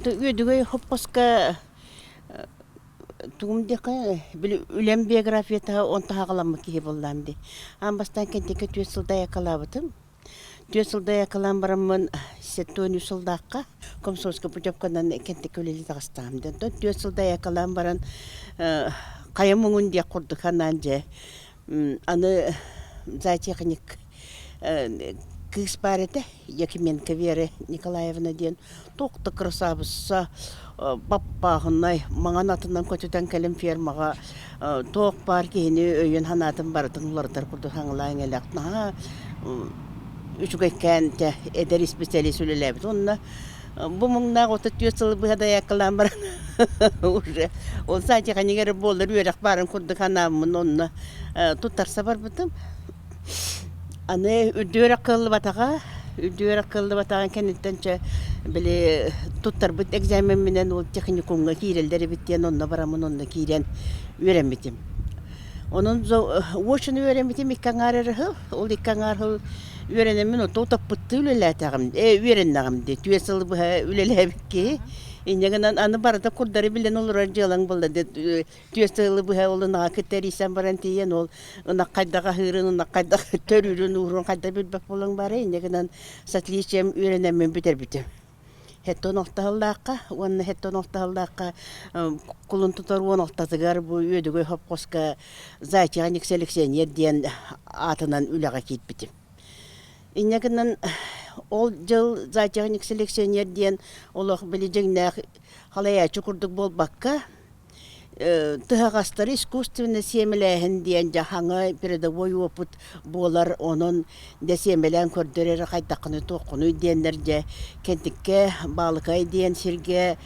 Үөдүгэй хоппоска тугум диэххэ били үлэм биографията онто хаҕаламмыт киһи буоллаам дии. Аан бастаан Кэнтиккэ түөрт сыл дайакалаабытым. Түөрт сыл дайакалаан бараммын 73 сыллаахха комсомольскай путевканан Кэнтиккэ үлэлии таҕыстаҕым диэн. Онтон 4 сыл дайакалаан баран хайа муҥун диэх курдук анаан дьэ аны зоотехник кыыс баар этэ Якименко Вера Николаевна диэн туох да кырасаабысса баппааһынай маҥан атынан көтүтэн кэлин фермаҕа туох баар киһини өйүн-санаатын барытын уларытар курдук хаҥалаан элэх наһаа үчүгэйкээн эдэр исписэлиис үлэлээбит уонна бу муҥнаах 34 сылы быһа дайааккалаан баран уже ол саатиханик эрэ буоллар үөрэх баарын курдук анааммын онно туттарса барбытым. Аны үрдүк үөрэх кыаллыбатаҕа, үрдүк үөрэх кыаллыбатаҕын кэнниттэн чэ били туттарбыт экзамемминэн ол техникумҥа киирэллэр эбит диэн онно бараммын онно киирэн үөрэммитим. Онон очно үөрэммитим икки аҥаар эрэ сыл. Ол икки аҥаар сыл үөрэнэммин ото утаппыттыы үлэлээтэҕим, үөрэннэҕим дии. Түөрт сылы быһа үлэлээбит киһи. Инньэ гынан аны барыта курдары билэн олорор дьыалаҥ буолла. Түөрт сылы быһа ол ынаҕа кытта эрийсэн баран тиийэн ол ынах хайдах аһыырын, ынах хайдах төрүүрүн, уурун хайдах билбэт буолан бары инньэ гынан с отличием үөрэнэммин бүтэрбитим. Хэттон алтаһыллаахха уонна хэттон алтаһыллаахха кулун тутар уон алтатыгар бу Үөдүгэй хопхоска зоотехник селекционер диэн аатынан үлэҕэ киирбитим. Инньэ гынан ол дьыл зоотехник селекционер диэн олох били дьиҥнээх халайааччы курдук буолбакка Тыһаҕастары искусственно сиэмэлээһин диэн дьаһаҥа передовой опыт буолар, онон дьэ сиэмэлээн көрдөр эрэ хайдаххыный туоххунуй диэннэр дьэ Кэнтиккэ Баалыкай диэн сиргэ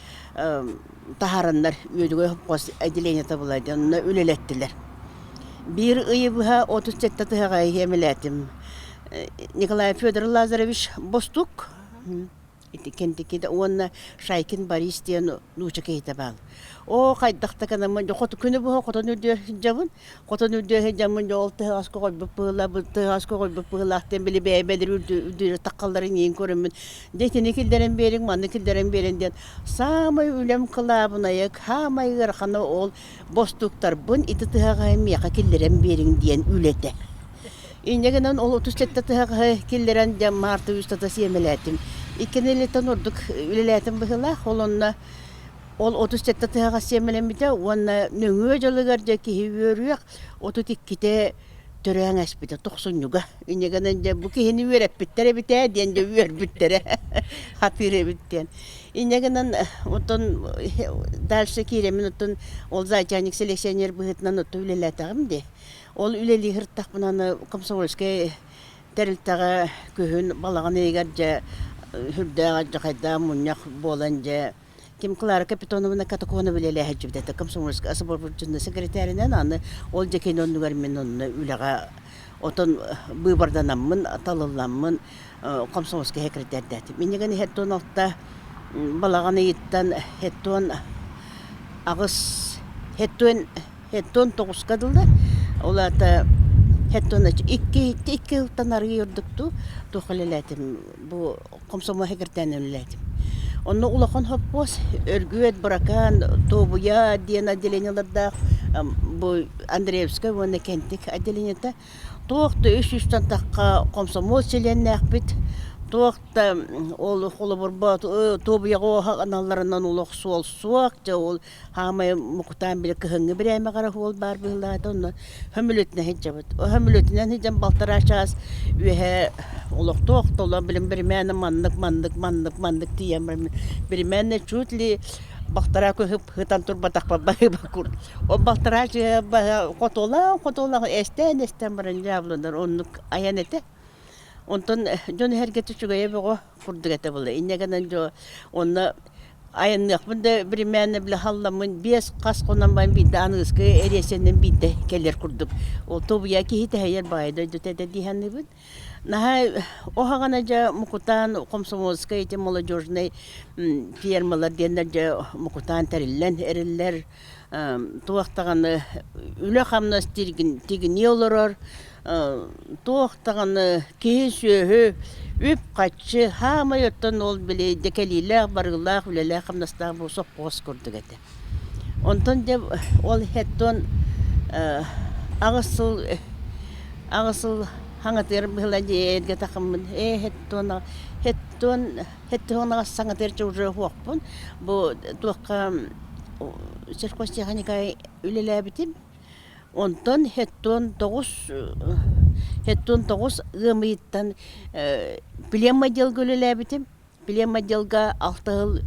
таһаараннар Үөдүгэй хос отделениета буолар диэн онно үлэлэттилэр. Биир ыйы быһа 37 тыһаҕаһы сиэмэлээтим. Николай Федор Лазаревич Бостук Ити Кэнтикиде уонна Шайкин Борис диэн нуучча киһитэ баар. Оо, хайдах да гынаммын, дьэ хоту күнү быһа хотон үрдүгэр сылдьабын. Хотон үрдүгэр сылдьаммын, дьэ ол тыһаҕаска хойбут быһыылаах, бу тыһаҕаска хойбут быһыылаах диэн били бэйэбэлэр үрдүгэр таххалларын иин көрөммүн, дьэ итини киллэрэн биэриҥ, манны киллэрэн биэрэн диэн саамай үлэм кылаабынайа, саамай ыарахана ол бостууктарбын ити тыһаҕаһы миэхэ киллэрэн биэриҥ диэн үлэтэ. Инньэ гынан ол 37 тыһаҕаһы киллэрэн дьэ маарты устата сиэмэлээтим. Икки нэдиэлэттэн ордук үлэлээтим быһыылаах. Ол онно ол 37 тыһаҕас сиэмэлэммитэ уонна нөҥүө дьылыгар дьэ киһи үөрүөх 32-тэ төрөөн эспитэ тохсунньуга. Инньэ гынан дьэ бу киһини үөрэппиттэр эбит ээ диэн дьэ үөрбүттэрэ хатыыр эбит диэн. Инньэ гынан оттон дальше киирэммин оттон ол зоотехник селекционер быһыытынан оттон үлэлээтэҕим дии. Ол үлэлии сырыттахпына аны комсомольскай тэрилтэҕэ күһүн балаҕан ыйыгар дьэ сүрдээх алдьархайдаах мунньах буолан дьэ ким Клара Капитоновна Катаконова үлэлэһэ сылдьыбыт этэ комсомольскай освобожденный секретаринэн аны ол дьэ кини оннугар мин онно үлэҕэ отон быыбарданаммын талылламмын комсомольскай секретардаатым. Иннигэн иһэр алта балаҕан ыйыттан хэттуон аҕыс хэттуон Хэттон тоҕуска дылы, ол аата хэттон икки икки сылтан арыый ордуктуу туох үлэлээтим бу комсомол секретарынан үлэлээтим. Онно улахан хоппуос Өргүөт, Быракаан, Туобуйа диэн отделениелардаах бу Андреевскай уонна Кэнтик отделениета. Туох да үс үстэн тахха комсомол чилиэннээхпит, туох да ол холобурба Туобуйаҕа аналларынан олох суол суох, дьэ ол Хаамай мукутаан били кыһыҥҥы бирээмэҕэ эрэ суол баар быһыылаата онно хөмүлүтүнэн сылдьабыт. Хөмүлүтүнэн сылдьан балтараа чаас үөһэ олохтоох толон билим биримээнэ маннык маннык маннык маннык тиийэн баран биримээнэ чуть ли балтараа күн сытан турбатахпар баһыыба кур. Ол балтараа чыһа хотуолаан хотуолаан эстээн эстээн баран дьаабыланар оннук айан этэ. Онтон дьон эһэргэтэ үчүгэйэ бөҕө курдук этэ буолла. Инньэ гынан дьо онно айанныахпын да биримээнэ бile халламмын биэс хас хонон баран биирдэ аныгыскы эриэсэннэн биирдэ кэлэр курдук. Ол тобуйа киһи тэһэйэр баҕайы дойдута этэ дии саныыбын. Наһаа оһаҕана дьэ мукутаан комсомольскай ити молодежнай фермалар диэннэр дьэ мукутаан тэриллэн эриллэр туох даҕаны үлэ-хамнас тигинии олорор. Туох даҕаны киһи-сүөһү, үп-харчы хаамай оттон ол били дьэ кэлиилээх, барыылаах, үлэлээх-хамнастаах бу сопхуос курдук этэ. Онтон дьэ ол иһэттэн 8 сыл 8 сыл хаҥатыар быһыла дьиэ эргэ тахаммын ээ хэттон хэттон хэттон аҕыс саҥатыар чэ уже уһуохпун бу туохха сельхозтехника үлэлээбитим. Онтон 79 ыам ыйыттан племотделга үлэлээбитим. Племотделга 6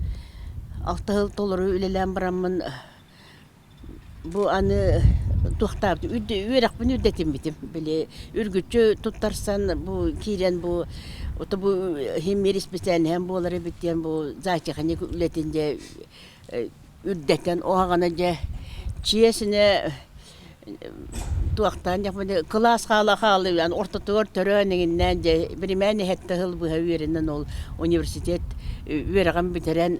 сыл толору үлэлээн бараммын бу аны туохтаабыт үөрэхпин үрдэтиммитим. Били үргүччү туттарсан бу киирэн бу бу химмир исписээлиһэм буолар эбит диэн бу зоотехник үлэтин дьэ үрдэтэн оһаҕана дьэ чиэсинэ туохтаан кылаас хаала хаалыы ортотугар төрөөн иҥиннээн дьэ биримээн иһэттэ сыл быһа үөрэнэн ол университет үөрэҕин бүтэрэн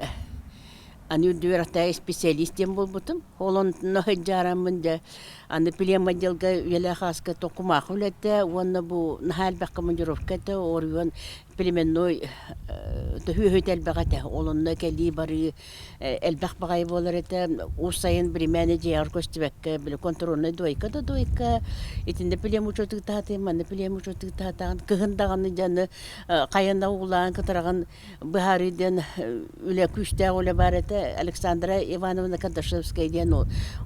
аны үрдүк үөрэхтээх специалист диэн буолбутум. Ол онно сылдьаараммын дьэ аны племотделга үйэлээх ааска кумаахы үлэтэ уонна бу наһаа элбэх командировка этэ оройуон племенной төһүүһүтэ элбэх этэ. Ол онно кэлии-барыы элбэх баҕайы буолар этэ. Уус сайын биримэни дьиэҕэр көстүбэккэ, били контрольнай двойка да двойка, итиннэ плем учуотуктаатым, манна плем учуотуктаатаҕын, кыһын даҕаны дьону хайан да уулаан кытараҕын быһаарыы диэн үлэ күүстээх үлэ баар этэ. Александра Ивановна Кардашевская диэн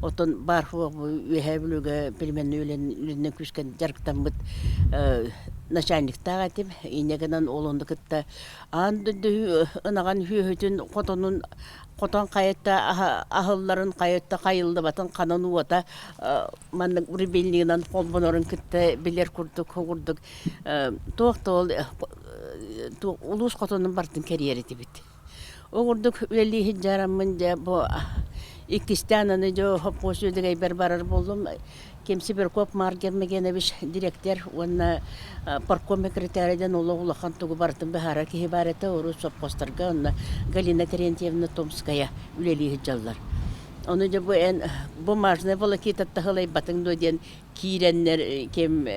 оттон баар суох бу Үөһээ Бүлүүгэ племенной үлэнэн күүскэ дьарыктаммыт начальниктаах этим. Инньэ гынан ол онну кытта аан дойду ынаҕын сүөһүтүн хотонун хотон хайата аһылларын хайата хайыллыбатын ханан уота маннык рубильнигынан холбонорун кытта билэр курдук курдук туох да ол улуус хотонун барытын кэрийэр этибит. Ол курдук үлэлии сылдьараммын дьэ бу иккистээн аны дьэ хоппуос үөдэгэйбэр барар буоллум. Кемсибирков Марк Гермогенович дириэктэр уонна партком секретаря диэн олох улахан тугу барытын быһаарар киһи баар этэ. Урут сопхуостарга онно Галина Терентьевна Томская үлэлии сылдьаллар. Ону дьэ бу эн бумажная волокита таһылайбатыҥ дуо диэн киирэннэр ким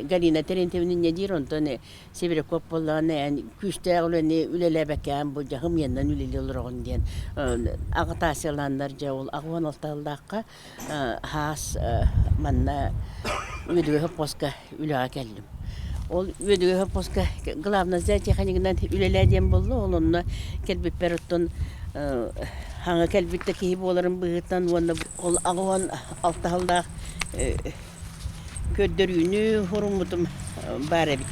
Галина Терентьевна инньэ диир, онтон Сибиряков буоллаҕына эн күүстээх үлэни үлэлээбэккээн бу дьаһым иэннэн үлэлии олороҕун диэн аҕытаасыйалааннар дьэ ол 86 сыллаахха хаас манна Үөдүгэй сопхуоска үлэҕэ кэллим. Ол Үөдүгэй сопхуоска главный зоотехнигынан үлэлээ диэн буолла. Ол онно кэлбиппэр оттон хаҥа кэлбит да киһи буоларым быһыытынан уонна ол 86 сыллаах көрдөрүүнү уруммутум баар эбит.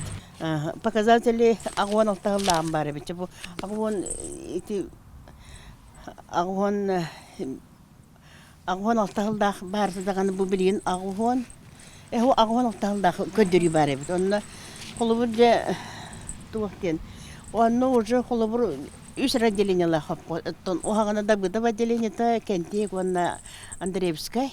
Показатели 86 сыллааҕым баар эбит. Бу 80 ити 80 86 сыллаах баарса даҕаны бу билигин 80 86 сыллаах көрдөрүү баар эбит. Онно холобур дьэ туох диэн онно уже холобур үс отделениелаах оттон уһаҕана Давыдов отделениета Кэнтиэк уонна Андреевскай.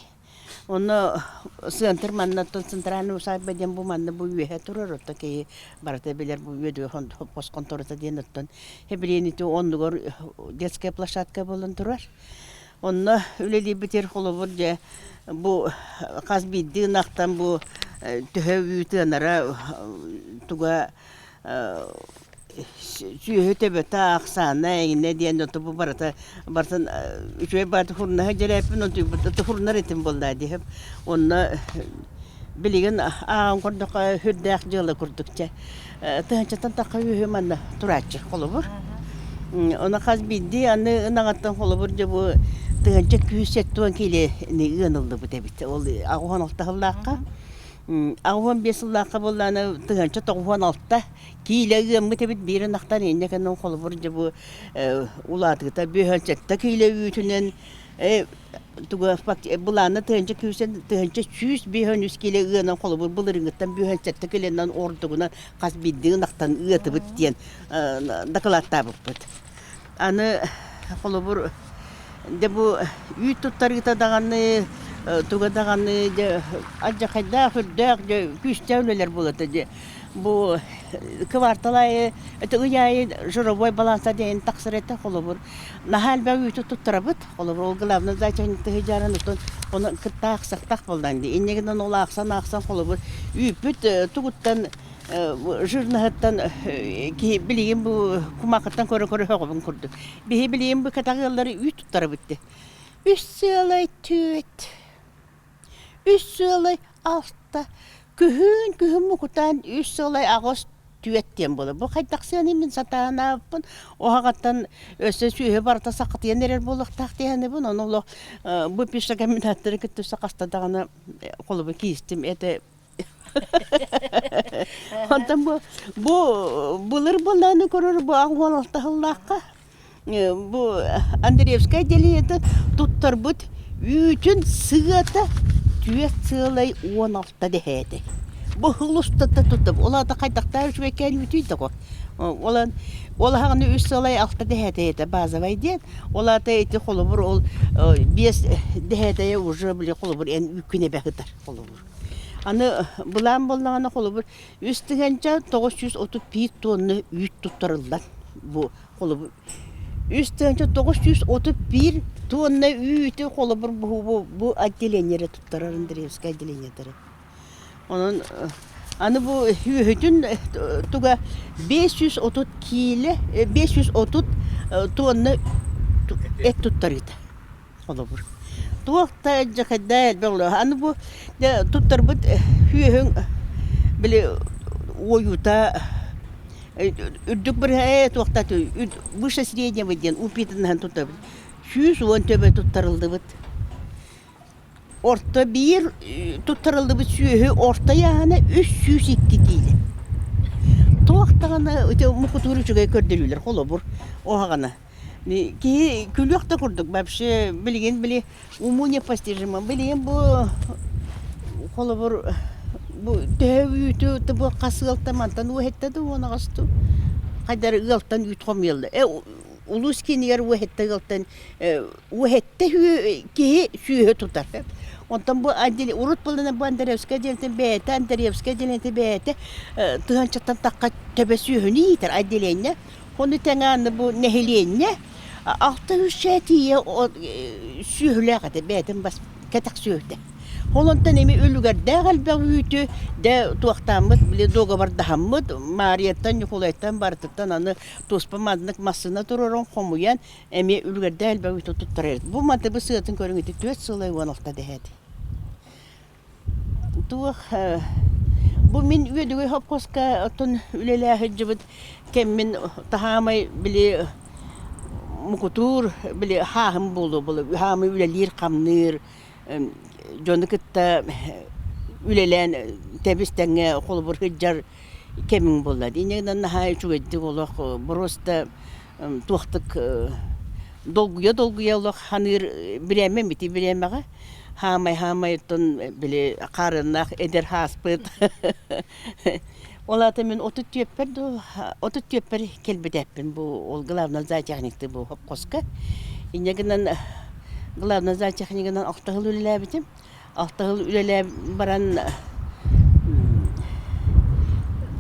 Онно сыантыр манна оттон центральный усадьба диэн бу манна бу үөһэ турар оттон киһи барыта билэр бу үөдүгэ хос хонторута диэн оттон билигин ити оннугар детская площадка буолан турар. Онно үлэлиирбитигэр холобур дьэ бу хас биирдии ынахтан бу төһө үүт ыанара туга сүөһү төбөтө ахсаана эҥинэ диэн ото бу барыта барытын үчүгэй баҕайытык хурнаһа дьэрээппин онтуйбут хурнар этим буоллаа диэһим онно билигин ааҕан көрдөххө сүрдээх дьыала курдук чэ тыһыынчаттан тахха үһү манна турааччы холобур. Ону хас биирдии аны ынаҕыттан холобур дьэ бу 1170 киилэни ыаныллыбыт эбит. Ол 86 сыллаахха. 85 сыллаахха буоллаҕына 1096 киилэ ыаммыт эбит биир ынахтан инньэ гынан холобур дьэ бу улаатыыта 57 киилэ үүтүнэн туга былаана 1100 1153 киилэ ыанан холобур былырыыҥҥыттан 57 киилэнэн ордугунан хас биирдии ынахтан ыатыбыт диэн дакылааттаабыппыт. Аны холобур дьэ бу үүт туттарыыта даҕаны туга даҕаны дьэ алдьархайдаах үрдээх дьэ күүстээх үлэлэр буолата дьэ. Бу квартал аайы ый аайы жировой баланса диэн тахсар этэ холобур. Наһаа элбэх үүтү туттарабыт. Холобур, ол главный зачетник тыһыдьаарын отон ону кытта аахсахтах буоллаан дии. Инньэ гынан ол аахсан-аахсан холобур үүппүт тугуттан жирноһыттан киһи билигин бу кумаахыттан көрө-көрө сөҕөбүн курдук. Биһи билигин бу кэтэх ыаллары үүт туттарабыт дии. Үс сыалай түөт, үс сыалай алта, күһүн күһүн мукутаан үс сыалай аҕыс түөт диэн буолар. Бу хайдах сыаны мин сатаанаабыппын, оһаҕаттан өссө сүөһү барыта сахатыйан эрэр буолуохтаах диэхэнибин, ону олох бу пищекомбинаттары кытта өссө хаста даҕаны холобур киистим это Онтон бу бу былыр былааны көрөр бу аҕыс алтаһыллаахха бу Андреевскай отделениета туттарбыт үүтүн сыата түөрт сыалай 16 дэһээти. Бу сыл устата туттап, ол аата хайдахтаах үчүгэйкээн үүтүй да Ол ол аһаҕаны үс сыалай алта дэһээтэй этэ базовай диэн. Ол аата ити холобур ол биэс дэһээтэйэ уже били холобур эн үүккүн эбэ сытар холобур. Аны былаан буоллаҕына холобур 3 931 тонна үүт туттарыллар бу холобур 3 931 тонна үүтү холобур бу, бу отделениелere туттарар Андреевскай отделениелere. Онон аны бу үөһүтүн туга 530 киилэ 530 тонна эт туттарыыта холобур. Туох да дьэхэдэ элбэх олох. Аны бу туттарбыт үөһүҥ били уойуута үрдүк бырыһа туохта выше среднего диэн упитаннаһан туттарбыт. 110 төбө туттарыллыбыт. Орто биир туттарыллыбыт сүөһү орто ыйааһына 302 киилэ. Туох даҕаны мукутуур үчүгэй көрдөрүүлэр холобур оһаҕана. Киһи күлүөх да курдук вообще билигин били уму непостижимо билигин бу холобур бу төһө үүтү бу хас ыалтан мантан уоһэтте да уон аҕысту хайдар ыалтан үүт хомуйаллар э улуус киинигэр уоһэтте ыалтан уоһэтте киһи сүөһү тутар онтон бу урут буолана бу Андреевская диэнтэн бэйэтэ Андреевская диэнтэн бэйэтэ тыһанчаттан тахха төбө сүөһүнү иитэр отделение Ону тэҥэ аны бу нэһилиэнньэ 600 тиийэ сүөһүлээх этэ, бэйэтин бас кэтэх сүөһүтэ. Ол онтон эми үлүгэрдээх элбэх үүтү дэ туохтааммыт, били дуогабардаһаммыт, Маарыйаттан, Ньукулайтан барытыттан аны туспа маннык массыына туруоран хомуйан эмиэ үлүгэрдээх элбэх үүтү туттарар. Бу мантыбы сыатын көрүҥ ити 4 сылай 16 дэһээти. Туох бу мин Үөдүгэй хопкуоска оттон үлэлээ сылдьыбыт кэммин таһаамай били мукутуур били хааһым буолуо буолуо хаамай үлэлиир-хамныыр дьону кытта үлэлээн тэбис-тэҥҥэ холобур сылдьар кэмиҥ буолла. Инньэ гынан наһаа үчүгэйдик олох боруоста туохтук долгуйа-долгуйа олох саныыр бириэмэм ити бириэмэҕэ. Хаамай-хаамай оттон били хаарыаннаах эдэр хааспыт. Ол аата мин 34-пэр дуу, 34-пэр кэлбитэппин бу ол главный зоотехникты бу хопкоска. Инньэ гынан главный зоотехнигынан алта сыл үлэлээбитим. Алта сыл үлэлээн баран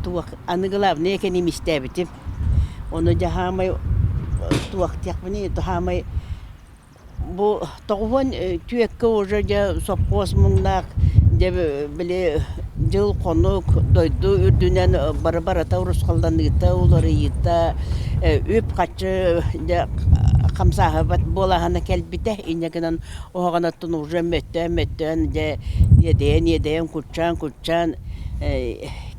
туох аны главный экономистээбитим. Ону дьэ хаамай туох диэхпиний, хаамай Бу тоҕуһуон түөккэ уже дьэ сопхуос муҥнаах дьэ били дьыл-хонук дойду үрдүнэн бары барыта урусхалланыыта, уларыйыыта, үп-харчы дьэ хамсааһыбат буолааһына кэлбитэ. Инньэ гынан оһоҕоноттон уже мөттөөн-мөттөөн дьэ иэдэйэн-иэдэйэн куччаан-куччаан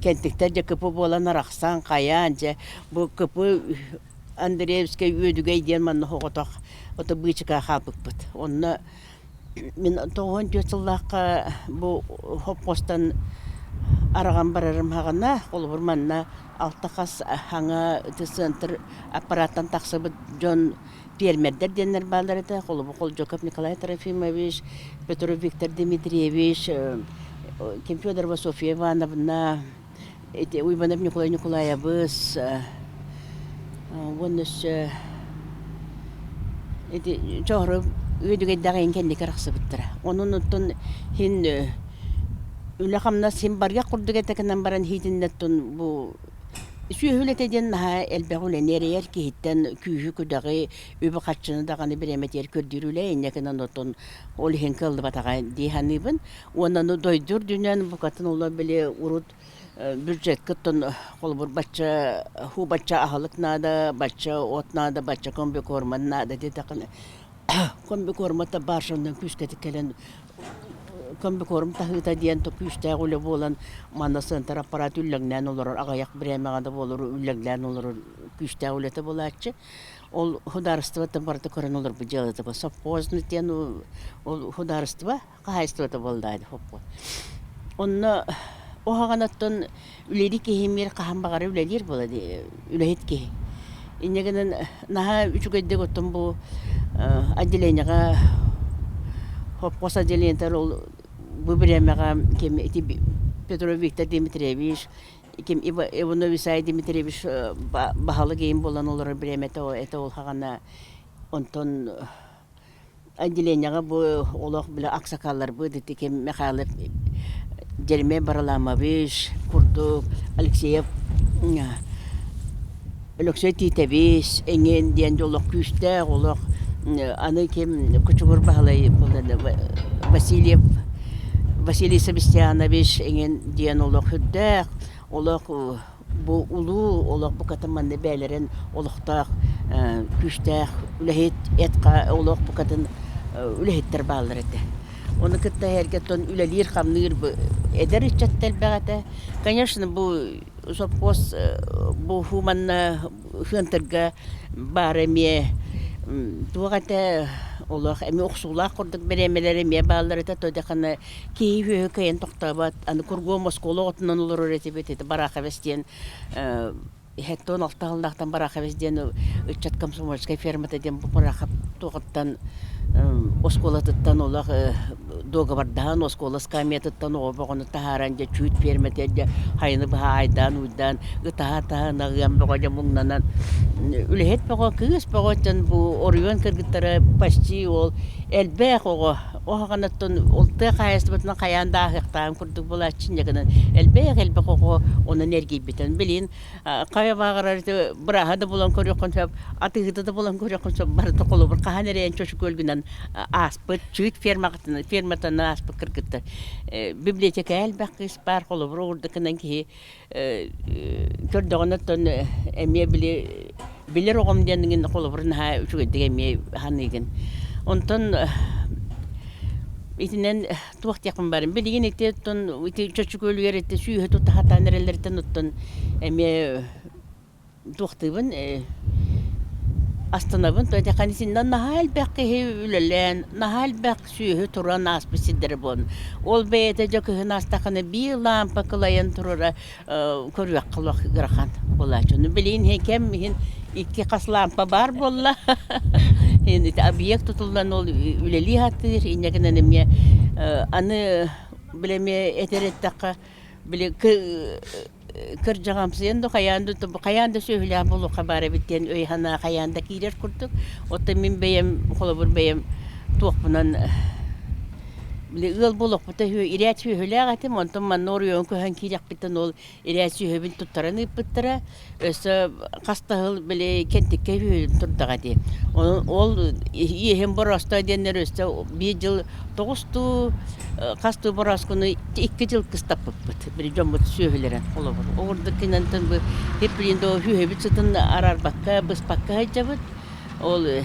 кэнтиктэр дьэ кыпы буолан арахсан хайаан дьэ бу кыпы Андреевскай Үөдүгэй диэн манна соҕотох ото быычыкаа хаалбыппыт. Онно мин 94 сыллаахха бу хопхуостан араҕан барарым хаҕына, холобур манна алта хас хаҥа центр аппараттан тахсыбыт дьон пиэрмэрдэр диэннэр бааллар этэ. Холобур Холдьоков Николай Трофимович, Петров Виктор Дмитриевич, Ким Федорова Софья Ивановна, Ити Уйбанов Ньукулай Ньукулаайабыс уонна өссө ити Чоһору Үөдүгэйдээх иһин кэнники арахсыбыттара. Онон оттон иһин Үлэ-хамнас син барыах курдук этэ гынан баран иһитиннэттэн бу сүөһү үлэтэ диэн наһаа элбэх үлэни эрэйэр киһиттэн күүһү-күдэҕи, үбү-харчыны даҕаны бириэмэтигэр көрдүүр үлэ инньэ гынан оттон ол иһин кыаллыбатаҕа дии саныыбын. Уонна аны дойду үрдүнэн букатын олох били урут бюджетка оттон холобур бачча һуу бачча аһылык наада, бачча от наада, бачча комбикорма наада диэтэххинэ комбикормата бааршаннан күүскэтик кэлэн комбикорм таһыыта диэн күүстээх үлэ буолан манна сыантар аппарат үллэҥнээн олорор аҕыйах бириэмэҕэ да буолар үллэҥнээн олорор күүстээх үлэтэ буолааччы. Ол судаарыстыбаттан барыта көрөн олорбут дьыалата бу совхозный диэн ол судаарыстыба хаһаайыстыбата буолла совхоз. Онно уһаҕаныттан үлэлии киһи хаһан баҕарар үлэлиир буола үлэһит киһи. Инньэ гынан наһаа үчүгэйдик оттон бу отделениеҕа хопхуос отделениетыгар ол бу бириэмэҕэ ким ити Петров Виктор Дмитриевич, ким Иванов Исай Дмитриевич баһылык иин буолан олорор бириэмэтэ это ол хаҕана онтон Отделениеҕа бу олох били аксакалларбыт ити ким Михайлов Еремей Бараламович курдук Алексеев Өлөксөй Тиитэбис эҥин диэн олох күүстээх олох аны ким Кучугур Баһылай Васильев Василий Савестьянович эҥин диэн олох үрдээх олох Бу улуу олох букатын манна бэйэлэрин олохтоох күүстээх үлэһит эт олох букатын үлэһиттэр бааллар этэ. Ону кытта эргэтон үлэлиир-хамныыр эдэр ыччат элбэх этэ. Конечно, бу сопхуос бу манна Хыантырга баар эмиэ туох этэ олох эмиэ охсуулаах курдук бириэмэлэр эмиэ бааллар этэ. То дэхана Киһи үөһү кыайан тохтообот, аны кургуом оскуола оҕотунан олорор этибит, ити Бараховец диэн иһэттэн алта сыллаахтан Бараховец диэн ыччат комсомольскай фермата диэн бу Барахов туоҕуттан оскуолатыттан олох дуогабардаһан оскуола скамьятыттан оҕо бөҕөнү таһааран дьэ чүүт фермэтэ дьэ хайыны быһа аайдаан-уйдаан ытаһа-ытаһа ынаҕыам бөҕө дьэ муҥнанан үлэһит бөҕө кыыс бөҕө оттон бу оройуон кыргыттара почти ол элбэх оҕо Оһоҕоноттон ол тыа хаһаайыстыбатынан хайаан да ааһыахтааҕын курдук буолааччы инньэ гынан элбэх элбэх оҕо онон эргийбитин билин хайа баҕарар бырааһа да булан көрүөххүн сөп атыыһыта да булан көрүөххүн сөп барыта холобур хаһан эрэйэн чочукуөлгүнэн ааспыт чыыт фермаҕытынан ферматынан ааспыт кыргыттар библиотека элбэх кыыс баар холобур уурдукунан киһи көрдөҕүнэ оттон эмиэ били билэр оҕом диэн холобур наһаа үчүгэйдик эмиэ саныыгын. Онтон итинэн туох диэхпин баарым билигин ити оттон ити чочукуөлүгэр ити сүүһэ тута сатаан эрэллэриттэн оттон эмиэ туохтуубун астынабын. Тоҕо итиннэ наһаа элбэх киһи үлэлээн, наһаа элбэх сүөһү туран ааспыт сирдэрэ буолан. Ол бэйэтэ дьэ кыһын аастаххына биир лаампа кылайан турара көрүөххэ олох ыарахан буолааччы. Ону билигин кэм иһин икки хас лаампа баар буолла. Ити объект тутуллан ол үлэлии сатыыр. Инньэ гынан эмиэ аны били эмиэ этэр эттэххэ били кырдьаҕамсыйан да хайаан да хайаан да сүөһүлээх буолуохха баар эбит диэн өй-санаа хайаан да киирэр курдук. Оттон мин бэйэм холобур бэйэм туохпунан били ыал буолуохпута үһү ирээт сүөһүлээх этим онтон манна оройуон көһөн киирэхпиттэн ол ирээт сүөһүбүн туттаран ыыппыттара. Өссө хас да сыл били Кэнтиккэ үһүн турдаҕа дии. Ол иэһим бороосто диэннэр өссө биир дьыл тоҕустуу хастыы борооскуну икки дьыл кыстаппыппыт. Били дьоммут сүөһүлэрин холобур. Оҕурдук кинантан бу хиплин до сүөһүбүт сытын араарбакка, быспакка сылдьабыт. Ол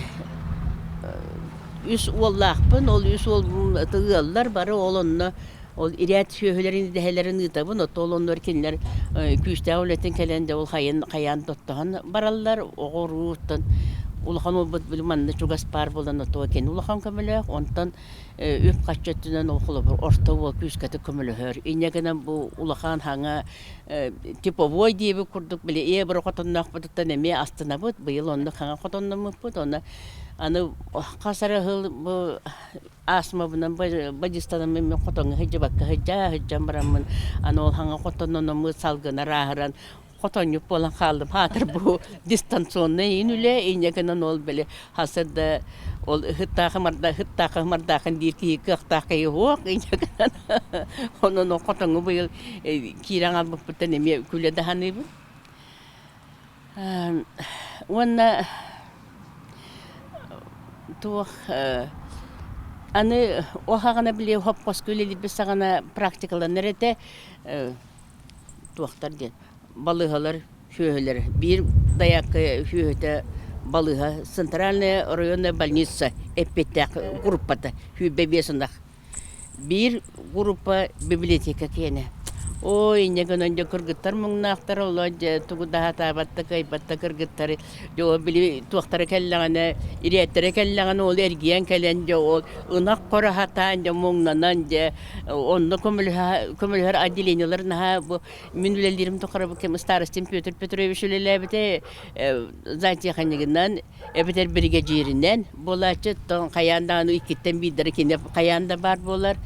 үс уоллаахпын, ол үс уол ыаллар бары ол онно Ол ирээт сүөһүлэрин идэһэлэрин ыытабын, оттон ол оннугар кинилэр күүстээх үлэтин кэлэн дьэ ол хайын хайаан тоттоһон бараллар, оҕо уруу оттон улахан уолбут били манна чугас баар буолан отуо кини улахан көмөлөөх, онтон үп-харчы өттүнэн ол холобур орто уол күүскэтик көмөлөһөр. Инньэ гынан бу улахан хаҥа типовой диэбит курдук били ээ хотонноохпутуттан эмиэ астынабыт, быйыл оннук хаҥа хотонноммуппут, онно аны хас эрэ сыл бу Астмабынан бадьыстанаммын мин хотоҥҥо сылдьыбакка сылдьа сылдьан бараммын аны ол хаҥа хотоннономмут салгына ырааһыран. Хотонньук буолан хааллым. Хаатыр бу дистанционнай иин үлэ, инньэ гынан ол били хасыр да ол ыһыттаахы марда ыһыттаахы мардаахын диир киһи кыахтаах киһи суох инньэ гынан онон ол хотоҥҥо быйыл киирэн хаалбыппыттан эмиэ күлэ да саныыбын. Уонна туох аны ол саҕана били хоппоску үлэлиирбит саҕана практикаланар этэ туохтар диэн балыыһалар сүөһүлэр биир дайаакка сүөһүтэ балыыһа центральная районная больница эппиэттээх группата 25 ынах Биир группа библиотека киэнэ. Ой, инньэ гынан дьэ кыргыттар муҥнаахтар олоо дьэ тугу да сатаабат да кыайбат да кыргыттары дьэ ол били туохтара кэллэҕинэ ирээттэрэ кэллэҕинэ ол эргийэн кэлэн дьэ ол ынах хоро сатаан дьэ муҥнанан дьэ онно көмөлөһө көмөлөһөр отделениелар наһаа бу мин үлэлиирим тухары бу кэм старостин Петр Петрович үлэлээбитэ зоотехнигынан эбэтэр биригэдьииринэн буолааччы, оттон хайаан даҕаны иккиттэн биирдэрэ кини хайаан да баар буолар.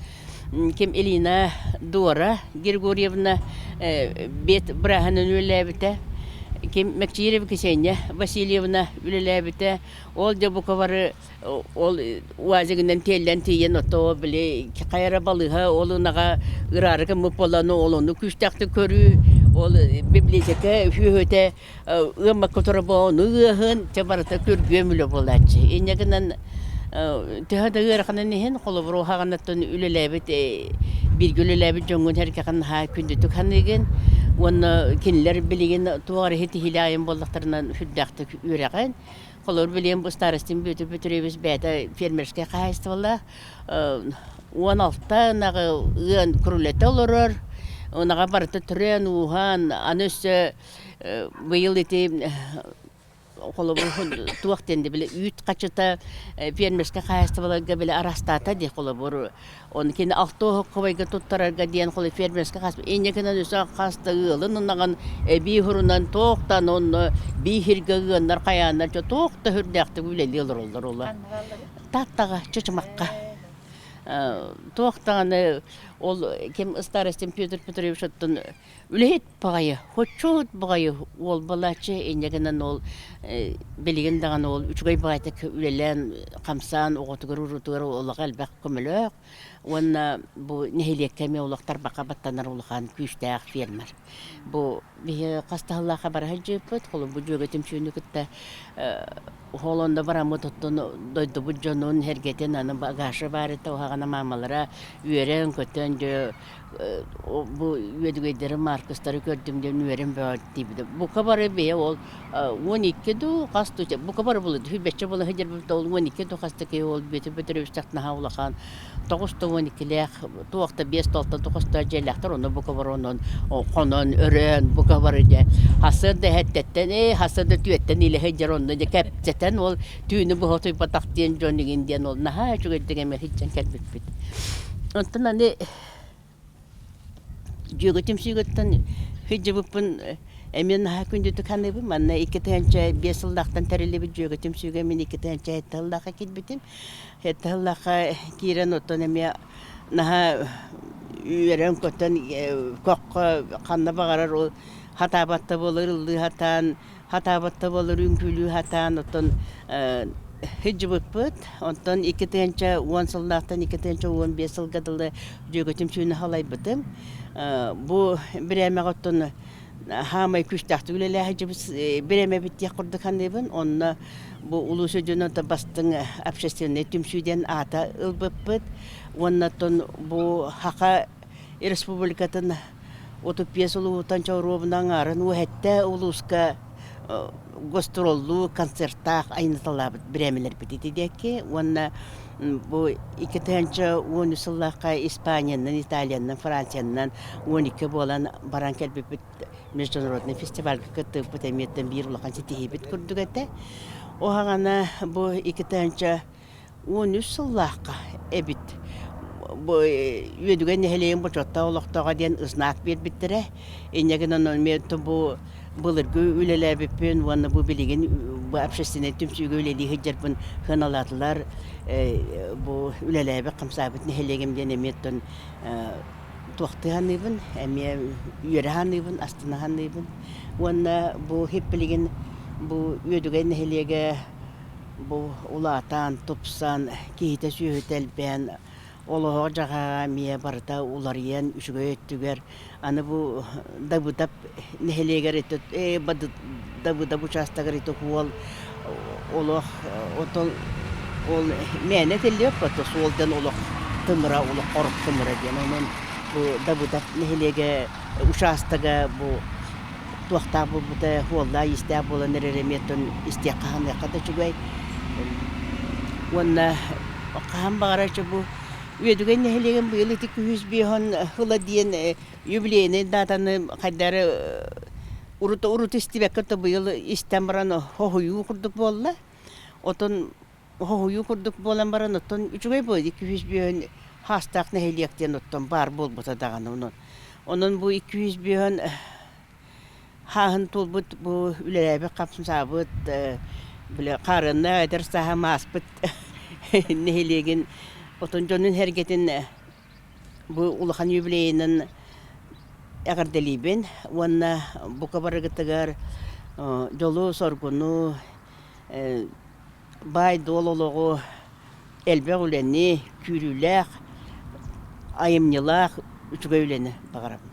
Ким Илина Дора Григорьевна бет бырааһынан үлэлээбитэ, ким Мэкчиирев Ксения Васильевна үлэлээбитэ. Ол дьэ бука бары ол УАЗигынан тиэллэн тиийэн ото били хайа эрэ балыыһа ол ынаҕа ыраары гыммыт буолан ол ону күүстээхтик көрүү, ол библиотека сүөһүтэ ыаммакка торбоону ыаһын, чэ барыта күргүөм үлэ буолааччы. Инньэ гынан төһө да ыараханын иһин, холобур, уһаҕаныттан үлэлээбит бииргэ үлэлээбит дьоҥҥун эргэҕин наһаа күндүтүк саныыгын уонна кинилэр билигин туох эрэ ситиһиилээх айан буоллахтарына сүрдээхтик үөрэҕин. Холобур, билигин бу Старостин Бүөтүр Петрович бэйэтэ фермерскэй хаһаайыстыбалаах 16 ынаҕы ыан күрүлэтэ олорор. Ынаҕа барыта төрөөн-ууһаан, аны өссө Быйыл ити холобур туох диэн били үүт хачыта фермерскэй хаһаайыстыбаларга били араастаата дии холобур оны кини алта оһоххобойго туттарарга диэн холобур фермерскэй хаһаайыстыба инньэ гынан өссө хас да ыалын ынаҕын эбии хурунан туохтан онно бииһиргэ ыаннар хайааннар туох да сүрдээхтик үлэлии олороллор ола Тааттаҕа Чычымахха туох даҕаны ол ким старостин Петр Петрович оттон Үлэһит баҕайы, хоччуот баҕайы уол буолааччы, инньэ гынан ол билигин даҕаны ол үчүгэй баҕайытык үлэлээн, хамсаан оҕотугар, уруутугар олох элбэх көмөлөөх уонна бу нэһилиэккэ эмиэ олох тарбахха баттанар улахан күүстээх фермер. Бу биһи хас да сыллаахха бара сылдьыбыппыт, холобур Дьүөгэ түмсүүнү кытта Ол онно бараммыт оттон дойдубут дьонун эргэтин аны багажа баар этэ уһаҕана маамалара үөрэн-көтөн дьэ бу үөдүгэйдэри Маркустары көрдүм диэн үөрэн бөҕө тиийбитим. Бука бары бэйэ ол 12 дуу хас дуу бука бары буолуо сүүрбэччэ буола сылдьарбыт ол 12 дуу хас да киһи ол Бүөтүр Бөтүрүөбүстээх наһаа улахан тоҕус да 12-лээх туох да биэс да алта да хостоох дьиэлээхтэр онно бука бары онон хонон өрөөн бука бары дьэ сарсыарда эһэттэттэн ээ сарсыарда түөттэн илэ сылдьар онно дьэ кэпсэтэн ол түүнү быһа утуйбатах диэн дьон игин диэн ол наһаа үчүгэйдик эмиэ сылдьан кэлбиппит. Онтон аны Дьүөгэ түмсүүгүттэн сылдьыбыппын эмиэ наһаа күндүтүк саныыбын. Манна 2005 сыллаахтан тэриллибит Дьүөгэ түмсүүгэ мин 2007 сыллаахха киирбитим. Сэттэ сыллаахха киирэн оттон эмиэ наһаа үөрэн-көтөн көххө ханна баҕарар ол хатаабат да буолар ыллыы сатаан хатаабат да буолар үҥкүүлүү сатаан оттон сылдьыбыппыт. Онтон 2010 сыллаахтан 2015 сылга дылы Дьүөгэ түмсүүнү салайбытым. Бу бириэмэҕэ оттон хаамай күүстээхтик үлэлээх сылдьыбыт бириэмэбит диэх курдук саныыбын. Онно бу улуус үрдүнэн бастыҥ общественнай түмсүү диэн аата ылбыппыт. Уонна оттон бу Саха Республикатын 35 улууһуттан чооруобуна аҥаарын уоһэттэ улууска гастроллуу концертаах айаннаталаабыт бириэмэлэрбит ити диэки уонна бу 2013 сыллаахха Испаниянан, Италиянан, Франциянан 12 буолан баран кэлбиппит международный фестивальга кыттыбыппыт эмиэттэн биир улахан ситиһиибит курдук этэ. Оһаҕана бу 2013 сыллаахха эбит бу Үөдүгэн нэһилиэгин бочуоттаах олохтооҕо диэн знак биэрбиттэрэ. Инньэ гынан эмиэ бу былыргы үлэлээбиппин уонна бу билигин бу общественнай түмсүүгэ үлэлии сылдьарбын сыаналаатылар. Бу үлэлээбит, хамсаабыт нэһилиэгим диэн эмиэ оттон. туохтыы саныыбын, эмиэ үөрэ саныыбын, астына саныыбын. Уонна бу хиппилигин бу Үөдүгэй нэһилиэгэ бу улаатан, тупсан, киһитэ-сүөһүтэ элбээн, олоҕо-дьаһаҕа эмиэ барыта уларыйан үчүгэй өттүгэр аны бу Дабыдап нэһилиэгэр Дабыдап учаастагар ити уол олох отон ол мээнэ этиллибэт суол диэн олох тымыра олох хорук тымыра диэн онон бу Дабыдап нэһилиэгэ учаастага бу туохтаах буолбута суоллаах-иистээх буолан эрэр эмиэ оттон истиэххэ ханыахха да үчүгэй уонна хаһан баҕарар бу Үөдүгэй нэһилиэгин быйыл ити күһүс биэһон ыла диэн юбилейнай датаны хайдары урут урут истибэккэ то быйыл истэн баран хоһуйуу курдук буолла. Отон хоһуйуу курдук буолан баран оттон үчүгэй буолла 205 хаастаах нэһилиэк диэн оттон баар буолбута даҕаны онон. Онон бу 205 хааһын туолбут бу үлэлээбит хамсаабыт били хаарыаннаах эдэр сааһым ааспыт нэһилиэгин отон дьонун сэргэтин бу улахан юбилейынан эҕэрдэлиибин уонна бука барыгытыгар дьолу-соргуну баай-дуол олоҕу, элбэх үлэни, күүрүүлээх, айымньылаах үчүгэй үлэни баҕарабын.